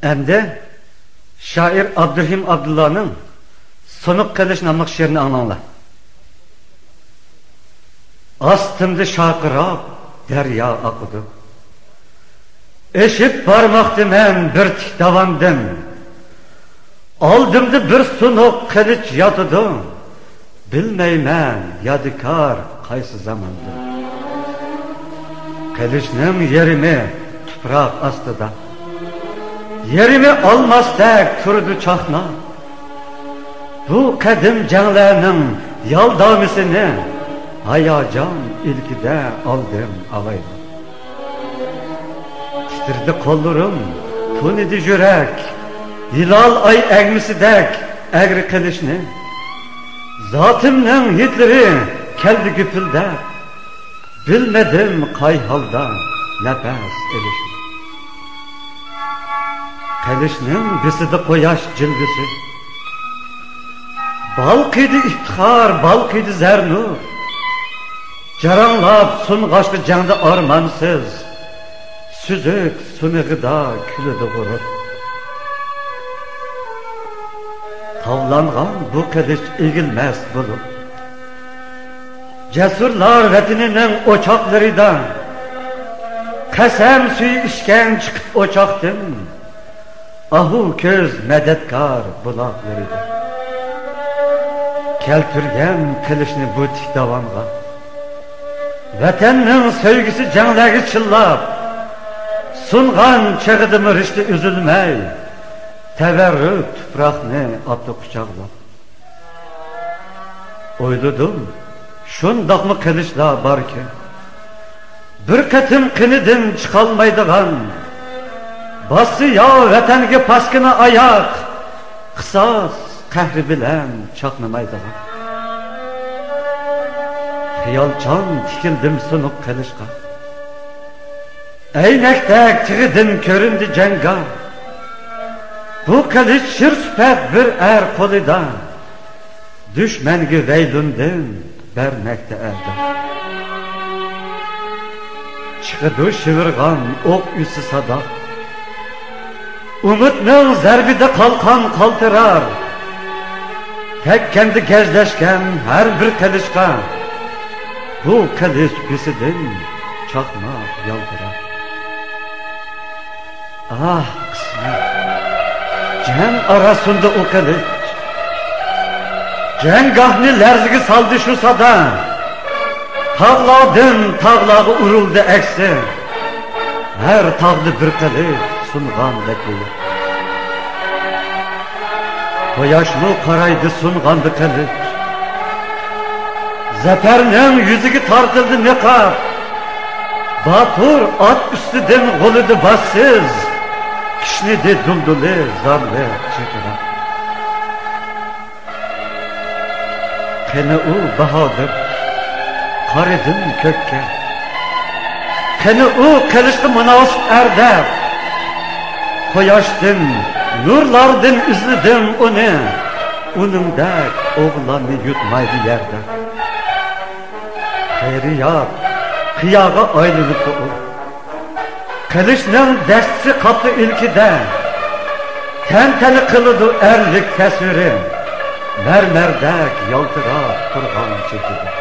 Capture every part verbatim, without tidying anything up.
ئەمدى شائىر ئابدۇرېھىم ئابدۇللانىڭ سۇنۇق قىلىچ ناملىق شېئىرىنى ئاڭلاڭلار. ئاستىمدا شارقىراپ دەريا ئاقىدۇ. ئېشىپ بارماقتىمەن بىر تىك داۋاندىن. ئالدىمدا بىر سۇنۇق قىلىچ ياتىدۇ. بىلمەيمەن يادىكار قايسى زاماندا. قىلىچنىڭ يېرىمى تۇپراق ئاستىدا، يېرىمى ئالماستەك تۇرىدۇ چاقناپ. بۇ قەدىم جەڭلەرنىڭ يالدامىسىنى ھاياجان ئىلكىدە ئالدىم ئاۋايلاپ. تىترىدى قوللىرىم، تونىدى يۈرەك، ھىلال ئاي ئەگمىسىدەك ئەگرى قىلىچنى. زاتىمنىڭ ھىدلىرى كەلدى گۈپۈلدەپ، بىلمىدىم قاي ھالدا نەپەس ئېلىشنى. قىلىچنىڭ بېسىدى قۇياش جىلۋىسى. بالقىيدى ئىپتىخار، بالقىيدى زەرنۇر. جاراڭلاپ سۇنغاچقا جەڭدە ئارمانسىز، سۈزۈك سۇنىغىدا كۈلىدۇ غۇرۇر. تاۋلانغان بۇ قىلىچ ئېگىلمەس بولۇپ، جەسۇرلار ۋەتىنىنىڭ ئوچاقلىرىدا قەسەم سۈيى ئىچكەن چىقىپ ئوچاقتىن، ئاھۇ كۆز مەدەتكار بۇلاقلىرىدا. كەلتۈرگەن قىلىچنى بۇ تىك داۋانغا، ۋەتەننىڭ سۆيگۈسى جەڭلەرگە چىللاپ، سۇنغان چېغىدىمۇ رىشتە ئۈزۈلمەي، تەۋەررۈك تۇپراقنى ئاپتۇ قۇچاقلاپ. ئويلىدىم، شۇنداقمۇ قىلىچلار باركەن، بىر قېتىم قېنىدىن چىقالمايدىغان، باسسا يا ۋەتەنگە پاسكىنا ئاياق، قىساس قەھرى بىلەن چاقنىمايدىغان. خىيالچان تىكىلدىم سۇنۇق قىلىچقا. ئەينەكتەك تىغىدىن كۆرۈندى جەڭگاھ. بۇ قىلىچ شىر سۈپەت بىر ئەر قولىدا. دۈشمەنگە ۋەيلۇندىن بەرمەكتە ئەلداپ. چىقىدۇ شىۋىرغان ئوق ئۈسى سادا. ئۈمىدنىڭ زەربىدە قالقان قالتىرار. تەگكەندە گەجلەشكەن ھەر بىر قىلىچقا، بۇ قىلىچ بېسىدىن چاقناپ يالتىرار. ئاھ، قىسمەت! جەڭ ئارا سۇندى ئۇ قىلىچ. جەڭگاھنى لەرزىگە سالدى شۇ سادا. تاغلاردىن تاغلارغا ئۇرۇلدى ئەكسى. ھەر تاغدا بىر قىلىچ سۇنغان لەتىيە. قۇياشمۇ قارايدۇ سۇنغاندا قىلىچ. زەپەرنىڭ يۈزىگە تارتىلدى نىقاب. باتۇر ئات ئۈستىدىن غۇلىدى باشسىز، كىشنىدى دۇلدۇلى زارلىق چىرقىراپ. قېنى ئۇ باھادىر، قارىدىم كۆككە. قېنى ئۇ قىلىچقا مۇناسىپ ئەر دەپ. قۇياشتىن، نۇرلاردىن ئىزلىدىم ئۇنى. ئۇنىڭدەك ئوغلاننى يۇتمايدۇ يەردە. خەيرىيات، قىياغا ئايلىنىپتۇ ئۇ. قىلىچنىڭ دەستىسى قاپتۇ ئىلكىدە، تەنتەنە قىلىدۇ ئەرلىك تەسۋىرى، مەرمەردەك يالتىراپ تۇرغان چېھرىدە.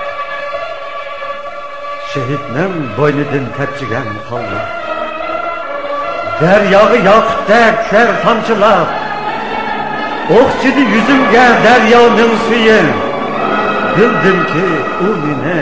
شېھىتنىڭ بوينىدىن تەپچىگەن قانلار دەرياغا ياقۇتتەك چۈشەر تامچىلاپ. ئوخشىدى يۈزۈمگە دەريانىڭ سۈيى، بىلدىمكى، ئۇ مېنى